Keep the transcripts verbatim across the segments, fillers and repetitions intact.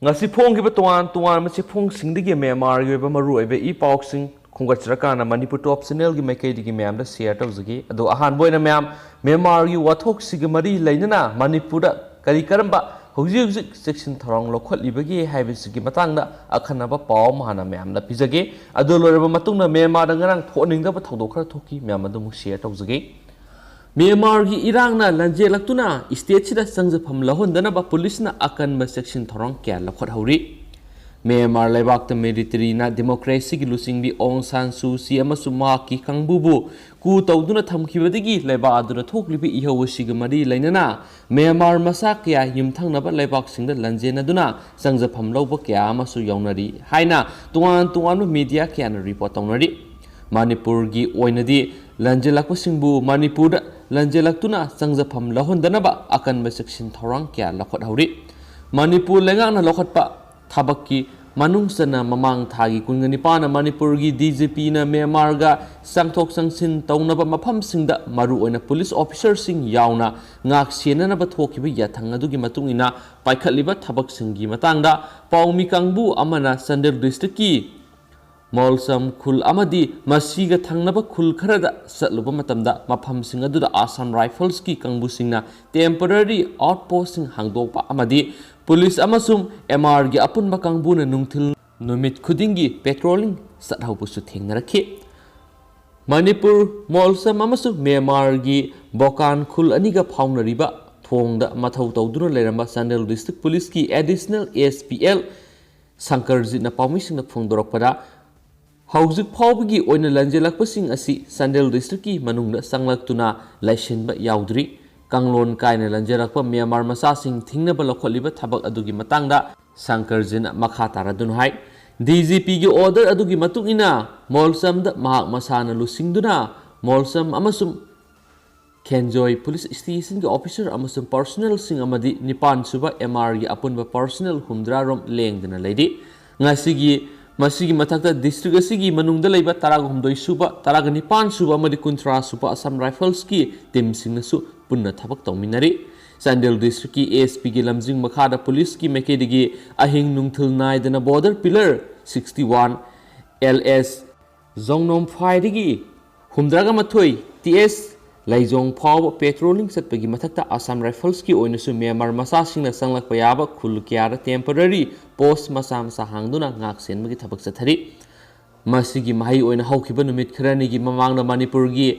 ꯉꯁꯤ ꯐꯣꯡꯈꯤꯕ ꯇꯣꯉꯥꯟ ꯇꯣꯉꯥꯟꯕ ꯆꯦꯐꯣꯡꯁꯤꯡꯗꯒꯤ ꯃ꯭ꯌꯥꯟꯃꯥꯔꯒꯤ ꯑꯣꯏꯕ ꯃꯔꯨ ꯑꯣꯏꯕ ꯏ ꯄꯥꯎꯁꯤꯡ ꯈꯣꯝꯒꯠꯆꯔꯀꯥꯟꯗ ꯃꯅꯤꯄꯨꯔ ꯇꯣꯞ ꯆꯦꯅꯦꯜꯒꯤ ꯃꯥꯏꯀꯩꯗꯒꯤ ꯃꯌꯥꯝꯗ ꯁꯤꯌꯔ ꯇꯧꯖꯒꯦ꯫ ꯑꯗꯣ ꯑꯍꯥꯟꯕ ꯑꯣꯏꯅ ꯃꯌꯥꯝ, ꯃ꯭ꯌꯥꯟꯃꯥꯔꯒꯤ ꯋꯥꯊꯣꯛꯁꯤꯒ ꯃꯔꯤ ꯂꯩꯅꯅ ꯃꯅꯤꯄꯨꯔꯗ ꯀꯔꯤ ꯀꯔꯝꯕ ꯍꯧꯖꯤꯛ ꯍꯧꯖꯤꯛ ꯆꯦꯛꯁꯤꯟ ꯊꯧꯔꯥꯡ ꯂꯧꯈꯠꯂꯤꯕꯒꯦ ꯍꯥꯏꯕꯁꯤꯒꯤ ꯃꯇꯥꯡꯗ ꯑꯈꯟꯅꯕ ꯄꯥꯎ ꯑꯃ ꯍꯥꯟꯅ ꯃꯌꯥꯝꯗ ꯄꯤꯖꯒꯦ꯫ ꯑꯗꯨ ꯂꯣꯏꯔꯕ ꯃꯇꯨꯡꯗ ꯃ꯭ꯌꯥꯟꯃꯥꯔꯗ ꯉꯔꯥꯡ ꯊꯣꯛꯍꯟꯅꯤꯡꯗꯕ ꯊꯧꯗꯣꯛ ꯈꯔ ꯊꯣꯛꯈꯤ, ꯃꯌꯥꯝ ꯑꯗꯨ ꯑꯃꯨꯛ ꯁꯤꯌꯔ ꯇꯧꯖꯒꯦ꯫ ꯃ꯭ꯌꯥꯟꯃꯥꯔꯒꯤ ꯏꯔꯥꯡꯅ ꯂꯥꯟꯖꯦꯜꯂꯛꯇꯨꯅ ꯁ꯭ꯇꯦꯠꯁꯤꯗ ꯆꯪꯖꯐꯝ ꯂꯧꯍꯟꯗꯅꯕ ꯄꯨꯂꯤꯁꯅ ꯑꯀꯟꯕ ꯆꯦꯛꯁꯤꯟ ꯊꯧꯔꯥꯡ ꯀꯌꯥ ꯂꯧꯈꯠꯍꯧꯔꯤ꯫ ꯃ꯭ꯌꯥꯟꯃꯥꯔ ꯂꯩꯕꯥꯛꯇ ꯃꯤꯂꯤꯇꯔꯤꯅ ꯗꯦꯃꯣꯀ꯭ꯔꯦꯁꯤꯒꯤ ꯂꯨꯆꯤꯡꯕꯤ ꯑꯣꯡ ꯁꯥꯟ ꯁꯨ ꯆꯤ ꯑꯃꯁꯨꯡ ꯃꯍꯥꯛꯀꯤ ꯀꯥꯡꯕꯨꯕꯨ ꯀꯨ ꯇꯧꯗꯨꯅ ꯊꯝꯈꯤꯕꯗꯒꯤ ꯂꯩꯕꯥꯛ ꯑꯗꯨꯗ ꯊꯣꯛꯂꯤꯕ ꯏꯍꯧ ꯑꯁꯤꯒ ꯃꯔꯤ ꯂꯩꯅꯅ ꯃ꯭ꯌꯥꯟꯃꯥꯔ ꯃꯆꯥ ꯀꯌꯥ ꯌꯨꯝꯊꯪꯅꯕ ꯂꯩꯕꯥꯛꯁꯤꯡꯗ ꯂꯥꯟꯖꯦꯟꯅꯗꯨꯅ ꯆꯪꯖꯐꯝ ꯂꯧꯕ ꯀꯌꯥ ꯑꯃꯁꯨ ꯌꯥꯎꯅꯔꯤ ꯍꯥꯏꯅ ꯇꯣꯉꯥꯟ ꯇꯣꯉꯥꯟꯕ ꯃꯤꯗꯤꯌꯥ ꯀꯌꯥꯅ ꯔꯤꯄꯣꯔꯠ ꯇꯧꯅꯔꯤ꯫ ꯃꯅꯤꯄꯨꯔꯒꯤ ꯑꯣꯏꯅꯗꯤ ꯂꯥꯟꯖꯦꯜꯂꯛꯄꯁꯤꯡꯕꯨ ꯃꯅꯤꯄꯨꯔꯗ ꯂꯥꯟꯖꯦꯜꯂꯛꯇꯨꯅ ꯆꯪꯖꯐꯝ ꯂꯧꯍꯟꯗꯅꯕ ꯑꯀꯟꯕ ꯆꯦꯛꯁꯤꯟ ꯊꯧꯔꯥꯡ ꯀꯌꯥ ꯂꯧꯈꯠꯍꯧꯔꯤ꯫ ꯃꯅꯤꯄꯨꯔ ꯂꯩꯉꯥꯛꯅ ꯂꯧꯈꯠꯄ ꯊꯕꯛꯀꯤ ꯃꯅꯨꯡ ꯆꯟꯅ ꯃꯃꯥꯡ ꯊꯥꯒꯤ ꯀꯨꯟꯒ ꯅꯤꯄꯥꯟꯗ ꯃꯅꯤꯄꯨꯔꯒꯤ ꯗꯤ ꯖꯤ ꯄꯤꯅ ꯃ꯭ꯌꯥꯟꯃꯥꯔꯒ ꯆꯪꯊꯣꯛ ꯆꯪꯁꯤꯟ ꯇꯧꯅꯕ ꯃꯐꯝꯁꯤꯡꯗ ꯃꯔꯨꯑꯣꯏꯅ ꯄꯨꯂꯤꯁ ꯑꯣꯐꯤꯁꯔꯁꯤꯡ ꯌꯥꯎꯅ ꯉꯥꯛ ꯁꯦꯟꯅꯅꯕ ꯊꯣꯛꯈꯤꯕ ꯌꯥꯊꯪ ꯑꯗꯨꯒꯤ ꯃꯇꯨꯡ ꯏꯟꯅ ꯄꯥꯏꯈꯠꯂꯤꯕ ꯊꯕꯛꯁꯤꯡꯒꯤ ꯃꯇꯥꯡꯗ ꯄꯥꯎꯃꯤ ꯀꯥꯡꯕꯨ ꯑꯃꯅ ꯆꯥꯟꯗꯦꯜ ꯗꯤꯁꯇ꯭ꯔꯤꯛꯀꯤ ꯃꯣꯜꯁꯝ ꯈꯨꯜ ꯑꯃꯗꯤ ꯃꯁꯤꯒ ꯊꯪꯅꯕ ꯈꯨꯜ ꯈꯔꯗ ꯆꯠꯂꯨꯕ ꯃꯇꯝꯗ ꯃꯐꯝꯁꯤꯡ ꯑꯗꯨꯗ ꯑꯁꯥꯝ ꯔꯥꯏꯐꯜꯁꯀꯤ ꯀꯥꯡꯕꯨꯁꯤꯡꯅ ꯇꯦꯝꯄꯔꯔꯤ ꯑꯥꯎꯠꯄꯣꯁꯁꯤꯡ ꯍꯥꯡꯗꯣꯛꯄ ꯑꯃꯗꯤ ꯄꯨꯂꯤꯁ ꯑꯃꯁꯨꯡ ꯑꯦꯝ ꯑꯥꯔꯒꯤ ꯑꯄꯨꯟꯕ ꯀꯥꯡꯕꯨꯅ ꯅꯨꯡꯊꯤꯜ ꯅꯨꯃꯤꯠ ꯈꯨꯗꯤꯡꯒꯤ ꯄꯦꯇ꯭ꯔꯣꯂꯤꯡ ꯆꯠꯍꯧꯕꯁꯨ ꯊꯦꯡꯅꯔꯛꯈꯤ꯫ ꯃꯅꯤꯄꯨꯔ ꯃꯣꯜꯁꯝ ꯑꯃꯁꯨꯡ ꯃ꯭ꯌꯥꯟꯃꯥꯔꯒꯤ ꯕꯣꯀꯥꯟ ꯈꯨꯜ ꯑꯅꯤꯒ ꯐꯥꯎꯅꯔꯤꯕ ꯊꯣꯡꯗ ꯃꯊꯧ ꯇꯧꯗꯨꯅ ꯂꯩꯔꯝꯕ ꯆꯥꯟꯗꯦꯜ ꯗꯤꯁꯇ꯭ꯔꯤꯛ ꯄꯨꯂꯤꯁꯀꯤ ꯑꯦꯗꯤꯁꯅꯦꯜ ꯑꯦꯁ ꯄꯤ ꯑꯦꯜ ꯁꯪꯀꯔꯖꯤꯠꯅ ꯄꯥꯎꯃꯤꯁꯤꯡꯗ ꯐꯣꯡꯗꯣꯔꯛꯄꯗ, ꯍꯧꯖꯤꯛ ꯐꯥꯎꯕꯒꯤ ꯑꯣꯏꯅ ꯂꯥꯟꯖꯦꯜꯂꯛꯄꯁꯤꯡ ꯑꯁꯤ ꯆꯥꯟꯗꯦꯜ ꯗꯤꯁꯇ꯭ꯔꯤꯛꯀꯤ ꯃꯅꯨꯡꯗ ꯆꯪꯂꯛꯇꯨꯅ ꯂꯩꯁꯤꯟꯕ ꯌꯥꯎꯗ꯭ꯔꯤ꯫ ꯀꯥꯡꯂꯣꯟ ꯀꯥꯏꯅ ꯂꯥꯟꯖꯦꯜꯂꯛꯄ ꯃ꯭ꯌꯥꯟꯃꯥꯔ ꯃꯆꯥꯁꯤꯡ ꯊꯤꯡꯅꯕ ꯂꯧꯈꯠꯂꯤꯕ ꯊꯕꯛ ꯑꯗꯨꯒꯤ ꯃꯇꯥꯡꯗ ꯁꯪꯀꯔꯖꯤꯅ ꯃꯈꯥ ꯇꯥꯔꯗꯨꯅ ꯍꯥꯏ, ꯗꯤ ꯖꯤ ꯄꯤꯒꯤ ꯑꯣꯔꯗꯔ ꯑꯗꯨꯒꯤ ꯃꯇꯨꯡ ꯏꯟꯅ ꯃꯣꯜꯁꯝꯗ ꯃꯍꯥꯛ ꯃꯁꯥꯅ ꯂꯨꯆꯤꯡꯗꯨꯅ ꯃꯣꯜꯁꯝ ꯑꯃꯁꯨꯡ ꯈꯦꯟꯖꯣꯏ ꯄꯨꯂꯤꯁ ꯁ꯭ꯇꯦꯁꯟꯒꯤ ꯑꯣꯐꯤꯁꯔ ꯑꯃꯁꯨꯡ ꯄꯔꯁꯣꯅꯦꯜꯁꯤꯡ ꯑꯃꯗꯤ ꯅꯤꯄꯥꯟ ꯁꯨꯕ ꯑꯦꯝ ꯑꯥꯔꯒꯤ ꯑꯄꯨꯟꯕ ꯄꯔꯁꯣꯅꯦꯜ ꯍꯨꯝꯗ꯭ꯔꯥ ꯔꯣꯝ ꯂꯦꯡꯗꯅ ꯂꯩꯔꯤ꯫ ꯉꯁꯤꯒꯤ, ꯃꯁꯤꯒꯤ ꯃꯊꯛꯇ ꯗꯤꯁꯇ꯭ꯔꯤꯛ ꯑꯁꯤꯒꯤ ꯃꯅꯨꯡꯗ ꯂꯩꯕ ꯇꯔꯥꯒ ꯍꯨꯝꯗꯣꯏ ꯁꯨꯕ, ꯇꯔꯥꯒ ꯅꯤꯄꯥꯟ ꯁꯨꯕ ꯑꯃꯗꯤ ꯀꯨꯟꯊ꯭ꯔꯥ ꯁꯨꯕ ꯑꯁꯥꯝ ꯔꯥꯏꯐꯜꯁꯀꯤ ꯇꯤꯝꯁꯤꯡꯅꯁꯨ ꯄꯨꯟꯅ ꯊꯕꯛ ꯇꯧꯃꯤꯟꯅꯔꯤ꯫ ꯆꯥꯟꯗꯦꯜ ꯗꯤꯁꯇ꯭ꯔꯤꯛꯀꯤ ꯑꯦ ꯑꯦꯁ ꯄꯤꯒꯤ ꯂꯝꯖꯤꯡ ꯃꯈꯥꯗ ꯄꯨꯂꯤꯁꯀꯤ ꯃꯥꯏꯀꯩꯗꯒꯤ ꯑꯍꯤꯡ ꯅꯨꯡꯊꯤꯜ ꯅꯥꯏꯗꯅ border pillar sixty one L S ꯖꯣꯡꯅꯣꯝꯐꯥꯏꯗꯒꯤ ꯍꯨꯝꯗ꯭ꯔꯥꯒ ꯃꯥꯊꯣꯏ ꯇꯤ ꯑꯦꯁ ꯂꯩꯖꯣꯡ ꯐꯥꯎꯕ ꯄꯦꯇ꯭ꯔꯣꯂꯤꯡ ꯆꯠꯄꯒꯤ ꯃꯊꯛꯇ ꯑꯁꯥꯝ ꯔꯥꯏꯐꯜꯁꯀꯤ ꯑꯣꯏꯅꯁꯨ ꯃ꯭ꯌꯥꯟꯃꯥꯔ ꯃꯆꯥꯁꯤꯡꯅ ꯆꯪꯂꯛꯄ ꯌꯥꯕ ꯈꯨꯜ ꯀꯌꯥꯗ ꯇꯦꯝꯄꯔꯔꯤ ꯄꯣꯁ ꯃꯆꯥ ꯃꯆꯥ ꯍꯥꯡꯗꯨꯅ ꯉꯥꯛ ꯁꯦꯟꯕꯒꯤ ꯊꯕꯛ ꯆꯠꯊꯔꯤ꯫ ꯃꯁꯤꯒꯤ ꯃꯍꯩ ꯑꯣꯏꯅ ꯍꯧꯈꯤꯕ ꯅꯨꯃꯤꯠ ꯈꯔꯅꯤꯒꯤ ꯃꯃꯥꯡꯗ ꯃꯅꯤꯄꯨꯔꯒꯤ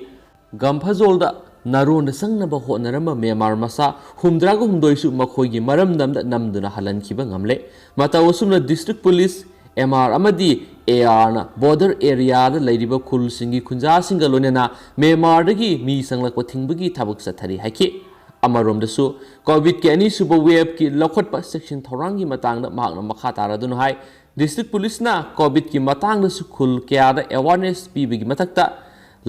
ꯒꯝꯐꯖꯣꯜꯗ ꯅꯥꯔꯣꯟꯗ ꯆꯪꯅꯕ ꯍꯣꯠꯅꯔꯝꯕ ꯃ꯭ꯌꯥꯟꯃꯥꯔ ꯃꯆꯥ ꯍꯨꯝꯗ꯭ꯔꯥꯒ ꯍꯨꯝꯗꯣꯏꯁꯨ ꯃꯈꯣꯏꯒꯤ ꯃꯔꯝꯗꯝꯗ ꯅꯝꯗꯨꯅ ꯍꯜꯍꯟꯈꯤꯕ ꯉꯝꯂꯦ꯫ ꯃꯇꯧ ꯑꯁꯨꯝꯅ ꯗꯤꯁꯇ꯭ꯔꯤꯛ ꯄꯨꯂꯤꯁ, ꯑꯦꯝ ꯑꯥꯔ ꯑꯃꯗꯤ ꯑꯦ ꯑꯥꯔꯅ ꯕꯣꯔꯗꯔ ꯑꯦꯔꯤꯌꯥꯗ ꯂꯩꯔꯤꯕ ꯈꯨꯜꯁꯤꯡꯒꯤ ꯈꯨꯟꯖꯥꯁꯤꯡꯒ ꯂꯣꯏꯅꯅ ꯃ꯭ꯌꯥꯟꯃꯥꯔꯗꯒꯤ ꯃꯤ ꯆꯪꯂꯛꯄ ꯊꯤꯡꯕꯒꯤ ꯊꯕꯛ ꯆꯠꯊꯔꯤ ꯍꯥꯏꯈꯤ꯫ ꯑꯃꯔꯣꯝꯗꯁꯨ ꯀꯣꯚꯤꯗꯀꯤ ꯑꯅꯤꯁꯨꯕ ꯋꯦꯕꯀꯤ ꯂꯧꯈꯠꯄ ꯆꯦꯛꯁꯤꯟ ꯊꯧꯔꯥꯡꯒꯤ ꯃꯇꯥꯡꯗ ꯃꯍꯥꯛꯅ ꯃꯈꯥ ꯇꯥꯔꯗꯨꯅ ꯍꯥꯏ, ꯗꯤꯁꯇ꯭ꯔꯤꯛ ꯄꯨꯂꯤꯁꯅ ꯀꯣꯚꯤꯗꯀꯤ ꯃꯇꯥꯡꯗꯁꯨ ꯈꯨꯜ ꯀꯌꯥꯗ ꯑꯦꯋꯥꯔꯅꯦꯁ ꯄꯤꯕꯒꯤ ꯃꯊꯛꯇ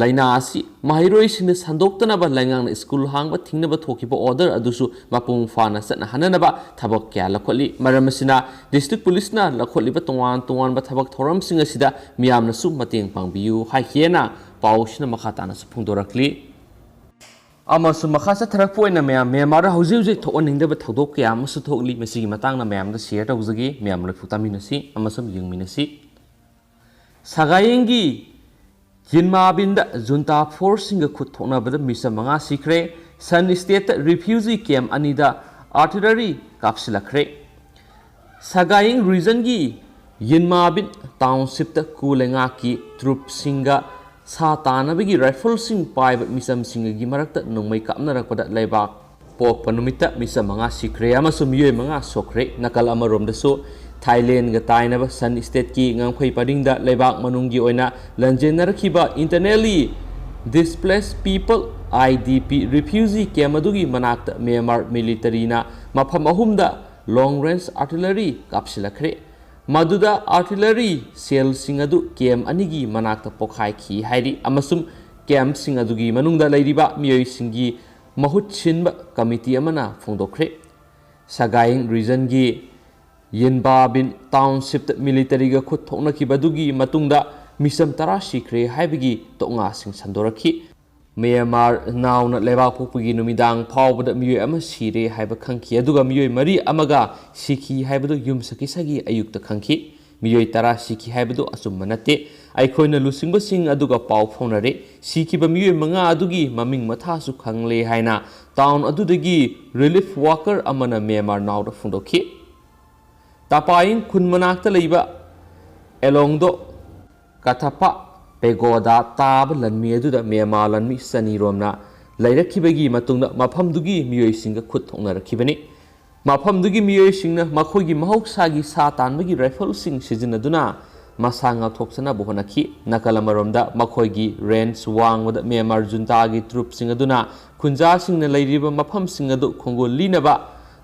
ꯂꯥꯏꯅꯥ ꯑꯁꯤ ꯃꯍꯩꯔꯣꯏꯁꯤꯡꯅ ꯁꯟꯗꯣꯛꯇꯅꯕ ꯂꯩꯉꯥꯛꯅ ꯁ꯭ꯀꯨꯜ ꯍꯥꯡꯕ ꯊꯤꯡꯅꯕ ꯊꯣꯛꯈꯤꯕ ꯑꯣꯔꯗꯔ ꯑꯗꯨꯁꯨ ꯃꯄꯨꯡ ꯐꯥꯅ ꯆꯠꯅꯍꯟꯅꯅꯕ ꯊꯕꯛ ꯀꯌꯥ ꯂꯧꯈꯠꯂꯤ꯫ ꯃꯔꯝ ꯑꯁꯤꯅ ꯗꯤꯁꯇ꯭ꯔꯤꯛ ꯄꯨꯂꯤꯁꯅ ꯂꯧꯈꯠꯂꯤꯕ ꯇꯣꯉꯥꯟ ꯇꯣꯉꯥꯟꯕ ꯊꯕꯛ ꯊꯧꯔꯝꯁꯤꯡ ꯑꯁꯤꯗ ꯃꯤꯌꯥꯝꯅꯁꯨ ꯃꯇꯦꯡ ꯄꯥꯡꯕꯤꯌꯨ ꯍꯥꯏꯈꯤꯑꯅ ꯄꯥꯎꯁꯤꯅ ꯃꯈꯥ ꯇꯥꯅꯁꯨ ꯐꯣꯡꯗꯣꯔꯛꯂꯤ꯫ ꯑꯃꯁꯨꯡ ꯃꯈꯥ ꯆꯠꯊꯔꯛꯄ ꯑꯣꯏꯅ ꯃꯌꯥꯝ ꯃ꯭ꯌꯥꯟꯃꯥꯔꯗ ꯍꯧꯖꯤꯛ ꯍꯧꯖꯤꯛ ꯊꯣꯛꯍꯟꯅꯤꯡꯗꯕ ꯊꯧꯗꯣꯛ ꯀꯌꯥ ꯑꯃꯁꯨ ꯊꯣꯛꯂꯤ꯫ ꯃꯁꯤꯒꯤ ꯃꯇꯥꯡꯗ ꯃꯌꯥꯝꯗ ꯁꯤꯌꯔ ꯇꯧꯖꯒꯦ꯫ ꯃꯌꯥꯝ ꯂꯣꯏꯐꯨ ꯇꯥꯃꯤꯟꯅꯁꯤ ꯑꯃꯁꯨꯡ ꯌꯦꯡꯃꯤꯟꯅꯁꯤ꯫ ꯁꯒꯥꯌꯦꯡꯒꯤ ꯌꯤꯟꯃꯥꯕꯤꯟꯗ ꯖꯨꯟꯇꯥ ꯐꯣꯔꯁꯁꯤꯡꯒ ꯈꯨꯠ ꯊꯣꯛꯅꯕꯗ ꯃꯤꯆꯝ ꯃꯉꯥ ꯁꯤꯈ꯭ꯔꯦ꯫ ꯁꯟ ꯁ꯭ꯇꯦꯠꯇ ꯔꯤꯐ꯭ꯌꯨꯖꯤ ꯀꯦꯝꯞ ꯑꯅꯤꯗ ꯑꯥꯔꯇꯤꯂꯔꯤ ꯀꯥꯞꯁꯤꯜꯂꯛꯈ꯭ꯔꯦ꯫ ꯁꯒꯥꯌꯤꯡ ꯔꯤꯖꯟꯒꯤ ꯌꯤꯟꯃꯥꯕꯤꯟ ꯇꯥꯎꯟꯁꯤꯞꯇ ꯀꯨ ꯂꯩꯉꯥꯛꯀꯤ ꯇ꯭ꯔꯨꯞꯁꯤꯡꯒ ꯁꯥ ꯇꯥꯟꯅꯕꯒꯤ ꯔꯥꯏꯐꯜꯁꯤꯡ ꯄꯥꯏꯕ ꯃꯤꯆꯝꯁꯤꯡꯒꯤ ꯃꯔꯛꯇ ꯅꯣꯡꯃꯩ ꯀꯥꯞꯅꯔꯛꯄꯗ ꯂꯩꯕꯥꯛ ꯄꯣꯛꯄ ꯅꯨꯃꯤꯠꯇ ꯃꯤꯆꯝ ꯃꯉꯥ ꯁꯤꯈ꯭ꯔꯦ ꯑꯃꯁꯨꯡ ꯃꯤꯑꯣꯏ ꯃꯉꯥ ꯁꯣꯛꯈ꯭ꯔꯦ꯫ ꯅꯥꯀꯜ ꯑꯃꯔꯣꯝꯗꯁꯨ ꯊꯥꯏꯂꯦꯟꯒ ꯇꯥꯏꯅꯕ ꯁꯟ ꯁ꯭ꯇꯦꯠꯀꯤ ꯉꯝꯈꯩ ꯄꯔꯤꯡꯗ ꯂꯩꯕꯥꯛ ꯃꯅꯨꯡꯒꯤ ꯑꯣꯏꯅ ꯂꯟꯖꯦꯟꯅꯔꯛꯈꯤꯕ Internally Displaced People, I D P, refugee camp ꯑꯗꯨꯒꯤ ꯃꯅꯥꯛꯇ ꯃ꯭ꯌꯥꯟꯃꯥꯔ ꯃꯤꯂꯤꯇꯔꯤꯅ ꯃꯐꯝ ꯑꯍꯨꯝꯗ ꯂꯣꯡ ꯔꯦꯟꯖ ꯑꯥꯔꯇꯤꯂꯔꯤ ꯀꯥꯞꯁꯤꯜꯂꯛꯈ꯭ꯔꯦ꯫ ꯃꯗꯨꯗ ꯑꯥꯔꯇꯤꯂꯔꯤ ꯁꯦꯜꯁꯤꯡ ꯑꯗꯨ ꯀꯦꯝꯞ ꯑꯅꯤꯒꯤ ꯃꯅꯥꯛꯇ ꯄꯣꯈꯥꯏꯈꯤ ꯍꯥꯏꯔꯤ ꯑꯃꯁꯨꯡ ꯀꯦꯝꯞꯁꯤꯡ ꯑꯗꯨꯒꯤ ꯃꯅꯨꯡꯗ ꯂꯩꯔꯤꯕ ꯃꯤꯑꯣꯏꯁꯤꯡꯒꯤ ꯃꯍꯨꯠ ꯁꯤꯟꯕ ꯀꯃꯤꯇꯤ ꯑꯃꯅ ꯐꯣꯡꯗꯣꯛꯈ꯭ꯔꯦ꯫ ꯁꯒꯥꯏꯡ ꯔꯤꯖꯟꯒꯤ ꯌꯤꯟꯕꯥꯕꯤꯟ ꯇꯥꯎꯟꯁꯤꯞꯇ ꯃꯤꯂꯤꯇꯔꯤꯒ ꯈꯨꯠ ꯊꯣꯛꯅꯈꯤꯕꯗꯨꯒꯤ ꯃꯇꯨꯡꯗ ꯃꯤꯆꯝ ꯇꯔꯥ ꯁꯤꯈ꯭ꯔꯦ ꯍꯥꯏꯕꯒꯤ ꯇꯣꯛꯉꯥꯁꯤꯡ ꯁꯟꯗꯣꯔꯛꯈꯤ꯫ ꯃ꯭ꯌꯥꯟꯃꯥꯔ ꯅꯥꯎꯅ ꯂꯩꯕꯥꯛ ꯄꯣꯛꯄꯒꯤ ꯅꯨꯃꯤꯗꯥꯡ ꯐꯥꯎꯕꯗ ꯃꯤꯑꯣꯏ ꯑꯃ ꯁꯤꯔꯦ ꯍꯥꯏꯕ ꯈꯪꯈꯤ, ꯑꯗꯨꯒ ꯃꯤꯑꯣꯏ ꯃꯔꯤ ꯑꯃꯒ ꯁꯤꯈꯤ ꯍꯥꯏꯕꯗꯨ ꯌꯨꯝꯁꯀꯩꯁꯒꯤ ꯑꯌꯨꯛꯇ ꯈꯪꯈꯤ꯫ ꯃꯤꯑꯣꯏ ꯇꯔꯥ ꯁꯤꯈꯤ ꯍꯥꯏꯕꯗꯨ ꯑꯆꯨꯝꯕ ꯅꯠꯇꯦ꯫ ꯑꯩꯈꯣꯏꯅ ꯂꯨꯆꯤꯡꯕꯁꯤꯡ ꯑꯗꯨꯒ ꯄꯥꯎ ꯐꯥꯎꯅꯔꯦ꯫ ꯁꯤꯈꯤꯕ ꯃꯤꯑꯣꯏ ꯃꯉꯥ ꯑꯗꯨꯒꯤ ꯃꯃꯤꯡ ꯃꯊꯥꯁꯨ ꯈꯪꯂꯦ ꯍꯥꯏꯅ ꯇꯥꯎꯟ ꯑꯗꯨꯗꯒꯤ ꯔꯤꯂꯤꯐ ꯋꯥꯀꯔ ꯑꯃꯅ ꯃ꯭ꯌꯥꯟꯃꯥꯔ ꯅꯥꯎꯗ ꯐꯣꯡꯗꯣꯛꯈꯤ꯫ ꯇꯥꯄꯥꯏꯡ ꯈꯨꯟ ꯃꯅꯥꯛꯇ ꯂꯩꯕ ꯑꯦꯂꯣꯡꯗꯣ ꯀꯊꯄ ꯄꯦꯒꯣꯗꯥ ꯇꯥꯕ ꯂꯟꯃꯤ ꯑꯗꯨꯗ ꯃ꯭ꯌꯥꯟꯃꯥꯔ ꯂꯟꯃꯤ ꯆꯅꯤ ꯔꯣꯝꯅ ꯂꯩꯔꯛꯈꯤꯕꯒꯤ ꯃꯇꯨꯡꯗ ꯃꯐꯝꯗꯨꯒꯤ ꯃꯤꯑꯣꯏꯁꯤꯡꯒ ꯈꯨꯠ ꯊꯣꯛꯅꯔꯛꯈꯤꯕꯅꯤ꯫ ꯃꯐꯝꯗꯨꯒꯤ ꯃꯤꯑꯣꯏꯁꯤꯡꯅ ꯃꯈꯣꯏꯒꯤ ꯃꯍꯧꯁꯥꯒꯤ ꯁꯥ ꯇꯥꯟꯕꯒꯤ ꯔꯥꯏꯐꯜꯁꯤꯡ ꯁꯤꯖꯤꯟꯅꯗꯨꯅ ꯃꯁꯥ ꯉꯥꯛꯊꯣꯛꯆꯅꯕ ꯍꯣꯠꯅꯈꯤ꯫ ꯅꯥꯀꯜ ꯑꯃꯔꯣꯝꯗ, ꯃꯈꯣꯏꯒꯤ ꯔꯦꯟꯖ ꯋꯥꯡꯃꯗ ꯃ꯭ꯌꯥꯟꯃꯥꯔ ꯖꯨꯟꯇꯥꯒꯤ ꯇ꯭ꯔꯨꯞꯁꯤꯡ ꯑꯗꯨꯅ ꯈꯨꯟꯖꯥꯁꯤꯡꯅ ꯂꯩꯔꯤꯕ ꯃꯐꯝꯁꯤꯡ ꯑꯗꯨ ꯈꯣꯡꯒꯨꯜ ꯂꯤꯅꯕ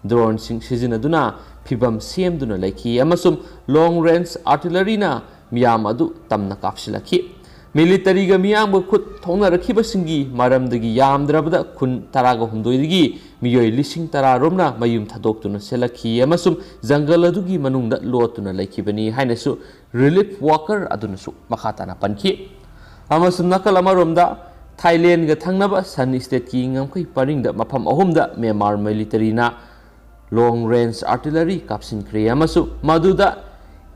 ꯗ꯭ꯔꯣꯟꯁꯤꯡ ꯁꯤꯖꯤꯟꯅꯗꯨꯅ ꯐꯤꯚꯝ ꯁꯦꯝꯗꯨꯅ ꯂꯩꯈꯤ ꯑꯃꯁꯨꯡ ꯂꯣꯡ ꯔꯦꯟꯖ ꯑꯥꯔꯇꯤꯂꯔꯤꯅ ꯃꯤꯌꯥꯝ ꯑꯗꯨ ꯇꯝꯅ ꯀꯥꯞꯁꯤꯜꯂꯛꯈꯤ꯫ ꯃꯤꯂꯤꯇꯔꯤꯒ ꯃꯤꯌꯥꯝꯒ ꯈꯨꯠ ꯊꯣꯛꯅꯔꯛꯈꯤꯕꯁꯤꯡꯒꯤ ꯃꯔꯝꯗꯒꯤ ꯌꯥꯝꯗ꯭ꯔꯕꯗ ꯈꯨꯟ ꯇꯔꯥꯒ ꯍꯨꯝꯗꯣꯏꯗꯒꯤ ꯃꯤꯑꯣꯏ ꯂꯤꯁꯤꯡ ꯇꯔꯥ ꯔꯣꯝꯅ ꯃꯌꯨꯝ ꯊꯥꯗꯣꯛꯇꯨꯅ ꯆꯦꯜꯂꯛꯈꯤ ꯑꯃꯁꯨꯡ ꯖꯪꯒꯜ ꯑꯗꯨꯒꯤ ꯃꯅꯨꯡꯗ ꯂꯣꯠꯇꯨꯅ ꯂꯩꯈꯤꯕꯅꯤ ꯍꯥꯏꯅꯁꯨ ꯔꯤꯂꯤꯐ ꯋꯥꯀꯔ ꯑꯗꯨꯅꯁꯨ ꯃꯈꯥ ꯇꯥꯅ ꯄꯟꯈꯤ꯫ ꯑꯃꯁꯨꯡ ꯅꯥꯀꯜ ꯑꯃꯔꯣꯝꯗ, ꯊꯥꯏꯂꯦꯟꯒ ꯊꯪꯅꯕ ꯁꯟ ꯁ꯭ꯇꯦꯠꯀꯤ ꯉꯝꯈꯩ ꯄꯔꯤꯡꯗ ꯃꯐꯝ ꯑꯍꯨꯝꯗ ꯃ꯭ꯌꯥꯟꯃꯥꯔ ꯃꯤꯂꯤꯇꯔꯤꯅ ꯂꯣꯡ ꯔꯦꯟꯖ ꯑꯥꯔꯇꯤꯂꯔꯤ ꯀꯥꯞꯁꯤꯟꯈ꯭ꯔꯦ ꯑꯃꯁꯨꯡ ꯃꯗꯨꯗ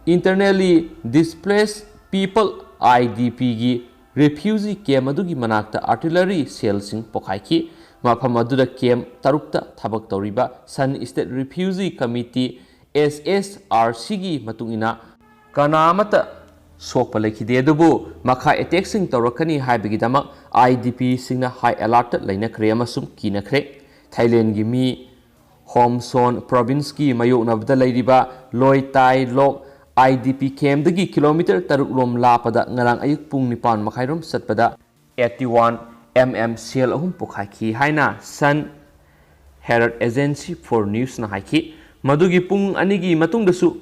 Internally Displaced People, IDPꯒꯤ ꯔꯤꯐ꯭ꯌꯨꯖꯤ ꯀꯦꯝ ꯑꯗꯨꯒꯤ ꯃꯅꯥꯛꯇ ꯑꯥꯔꯇꯤꯂꯔꯤ ꯁꯦꯜꯁꯤꯡ ꯄꯣꯈꯥꯏꯈꯤ꯫ ꯃꯐꯝ ꯑꯗꯨꯗ ꯀꯦꯝ ꯇꯔꯨꯛꯇ ꯊꯕꯛ ꯇꯧꯔꯤꯕ ꯁꯟ ꯁ꯭ꯇꯦꯠ ꯔꯤꯐ꯭ꯌꯨꯖꯤ ꯀꯃꯤꯇꯤ, SSRCꯒꯤ ꯃꯇꯨꯡ ꯏꯟꯅ, ꯀꯅꯥ ꯑꯃꯠꯇ ꯁꯣꯛꯄ ꯂꯩꯈꯤꯗꯦ, ꯑꯗꯨꯕꯨ ꯃꯈꯥ ꯑꯦꯇꯦꯛꯁꯤꯡ ꯇꯧꯔꯛꯀꯅꯤ ꯍꯥꯏꯕꯒꯤꯗꯃꯛ IDPꯁꯤꯡꯅ ꯍꯥꯏ ꯑꯦꯂꯥꯔꯠꯇ ꯂꯩꯅꯈ꯭ꯔꯦ ꯑꯃꯁꯨꯡ ꯀꯤꯅꯈ꯭ꯔꯦ꯫ ꯊꯥꯏꯂꯦꯟꯒꯤ ꯃꯤ ꯍꯣꯝꯁꯣꯟ ꯄ꯭ꯔꯣꯚꯤꯟꯁꯀꯤ ꯃꯥꯌꯣꯛꯅꯕꯗ ꯂꯩꯔꯤꯕ ꯂꯣꯏ ꯇꯥꯏ ꯂꯣꯛ IDP ꯀꯦꯝꯗꯒꯤ ꯀꯤꯂꯣꯃꯤꯇꯔ ꯇꯔꯨꯛ ꯔꯣꯝ ꯂꯥꯞꯄꯗ ꯉꯔꯥꯡ ꯑꯌꯨꯛ ꯄꯨꯡ ꯅꯤꯄꯥꯟ ꯃꯈꯥꯏꯔꯣꯝ ꯆꯠꯄꯗ eighty-one MM ꯁꯦꯜ ꯑꯍꯨꯝ ꯄꯣꯈꯥꯏꯈꯤ ꯍꯥꯏꯅ Sun Herald Agency for Newsꯅ ꯍꯥꯏꯈꯤ꯫ ꯃꯗꯨꯒꯤ ꯄꯨꯡ ꯑꯅꯤꯒꯤ ꯃꯇꯨꯡꯗꯁꯨ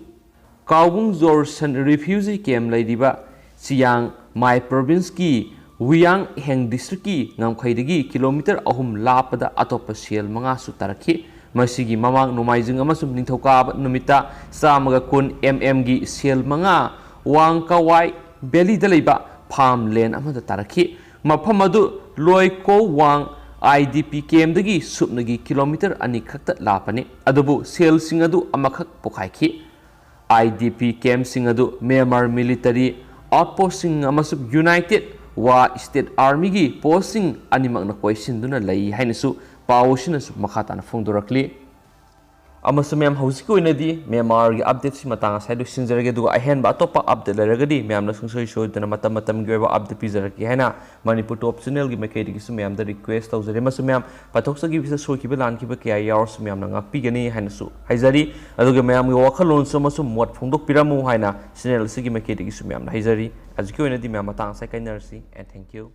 ꯀꯥꯎꯕꯨꯡ ꯖꯣꯔꯁꯟ ꯔꯤꯐ꯭ꯌꯨꯖꯤ ꯀꯦꯝ ꯂꯩꯔꯤꯕ ꯆꯤꯌꯥꯡ ꯃꯥꯏ ꯄ꯭ꯔꯣꯚꯤꯟꯁꯀꯤ ꯋꯤꯌꯥꯡ ꯍꯦꯡ ꯗꯤꯁꯇ꯭ꯔꯤꯛꯀꯤ ꯉꯝꯈꯩꯗꯒꯤ ꯀꯤꯂꯣꯃꯤꯇꯔ ꯑꯍꯨꯝ ꯂꯥꯞꯄꯗ ꯑꯇꯣꯞꯄ ꯁꯦꯜ ꯃꯉꯥꯁꯨ ꯇꯥꯔꯛꯈꯤ꯫ ꯃꯁꯤꯒꯤ ꯃꯃꯥꯡ ꯅꯣꯡꯃꯥꯏꯖꯤꯡ ꯑꯃꯁꯨꯡ ꯅꯤꯡꯊꯧꯀꯥꯕ ꯅꯨꯃꯤꯠꯇ ꯆꯥꯝꯃꯒ ꯀꯨꯟ MMꯒꯤ ꯁꯦꯜ ꯃꯉꯥ ꯋꯥꯡ ꯀꯋꯥꯏ ꯚꯦꯂꯤꯗ ꯂꯩꯕ ꯐꯥꯔꯝ ꯂꯦꯟ ꯑꯃꯗ ꯇꯥꯔꯛꯈꯤ꯫ ꯃꯐꯝ ꯑꯗꯨ ꯂꯣꯏ ꯀꯣ ꯋꯥꯡ ꯑꯥꯏ ꯗꯤ ꯄꯤ ꯀꯦꯝꯗꯒꯤ ꯁꯨꯞꯅꯒꯤ ꯀꯤꯂꯣꯃꯤꯇꯔ ꯑꯅꯤ ꯈꯛꯇ ꯂꯥꯞꯄꯅꯤ꯫ ꯑꯗꯨꯕꯨ ꯁꯦꯜꯁꯤꯡ ꯑꯗꯨ ꯑꯃꯈꯛ ꯄꯣꯈꯥꯏꯈꯤ꯫ ꯑꯥꯏ ꯗꯤ ꯄꯤ ꯀꯦꯝꯁꯤꯡ ꯑꯗꯨ ꯃ꯭ꯌꯥꯟꯃꯥꯔ ꯃꯤꯂꯤꯇꯔꯤ ꯑꯥꯎꯠꯄꯣꯁꯁꯤꯡ ꯑꯃꯁꯨꯡ ꯌꯨꯅꯥꯏꯇꯦꯗ ꯋꯥ ꯁ꯭ꯇꯦꯠ ꯑꯥꯔꯃꯤꯒꯤ ꯄꯣꯁꯁꯤꯡ ꯑꯅꯤꯃꯛꯅ ꯀꯣꯏꯁꯤꯟꯗꯨꯅ ꯂꯩ ꯍꯥꯏꯅꯁꯨ ꯄꯥꯎ ꯑꯁꯤꯅꯁꯨ ꯃꯈꯥ ꯇꯥꯅ ꯐꯣꯡꯗꯣꯔꯛꯂꯤ꯫ ꯑꯃꯁꯨꯡ ꯃꯌꯥꯝ, ꯍꯧꯖꯤꯛꯀꯤ ꯑꯣꯏꯅꯗꯤ ꯃ꯭ꯌꯥꯟꯃꯥꯔꯒꯤ ꯑꯞꯗꯦꯠꯁꯤ ꯃꯇꯥꯡ ꯑꯁꯤꯗ ꯂꯣꯏꯁꯤꯟꯖꯔꯒꯦ, ꯑꯗꯨꯒ ꯑꯍꯦꯟꯕ ꯑꯇꯣꯞꯄ ꯑꯞꯗꯦꯠ ꯂꯩꯔꯒꯗꯤ ꯃꯌꯥꯝꯅ ꯁꯨꯡꯁꯣꯏ ꯁꯣꯏꯗꯅ ꯃꯇꯝ ꯃꯇꯝꯒꯤ ꯑꯣꯏꯕ ꯑꯞꯗꯦꯠ ꯄꯤꯖꯔꯛꯀꯦ ꯍꯥꯏꯅ ꯃꯅꯤꯄꯨꯔ ꯇꯣꯞ ꯆꯦꯅꯦꯜꯒꯤ ꯃꯥꯏꯀꯩꯗꯒꯤꯁꯨ ꯃꯌꯥꯝꯗ ꯔꯤꯀ꯭ꯋꯦꯁ ꯇꯧꯖꯔꯤ꯫ ꯑꯃꯁꯨꯡ ꯃꯌꯥꯝ, ꯄꯥꯊꯣꯛꯆꯈꯤꯕꯁꯤꯗ ꯁꯣꯏꯈꯤꯕ ꯂꯥꯟꯈꯤꯕ ꯀꯌꯥ ꯌꯥꯎꯔꯁꯨ ꯃꯌꯥꯝꯅ ꯉꯥꯛꯄꯤꯒꯅꯤ ꯍꯥꯏꯅꯁꯨ ꯍꯥꯏꯖꯔꯤ꯫ ꯑꯗꯨꯒ ꯃꯌꯥꯝꯒꯤ ꯋꯥꯈꯜꯂꯣꯟꯁꯨ ꯑꯃꯁꯨꯡ ꯃꯣꯠ ꯐꯣꯡꯗꯣꯛꯄꯤꯔꯝꯃꯨ ꯍꯥꯏꯅ ꯆꯦꯅꯦꯜ ꯑꯁꯤꯒꯤ ꯃꯥꯏꯀꯩꯗꯒꯤꯁꯨ ꯃꯌꯥꯝꯅ ꯍꯥꯏꯖꯔꯤ꯫ ꯍꯧꯖꯤꯛꯀꯤ ꯑꯣꯏꯅꯗꯤ ꯃꯌꯥꯝ ꯃꯇꯥꯡ ꯑꯁꯤꯗ ꯀꯥꯏꯅꯔꯁꯤ, and thank you꯫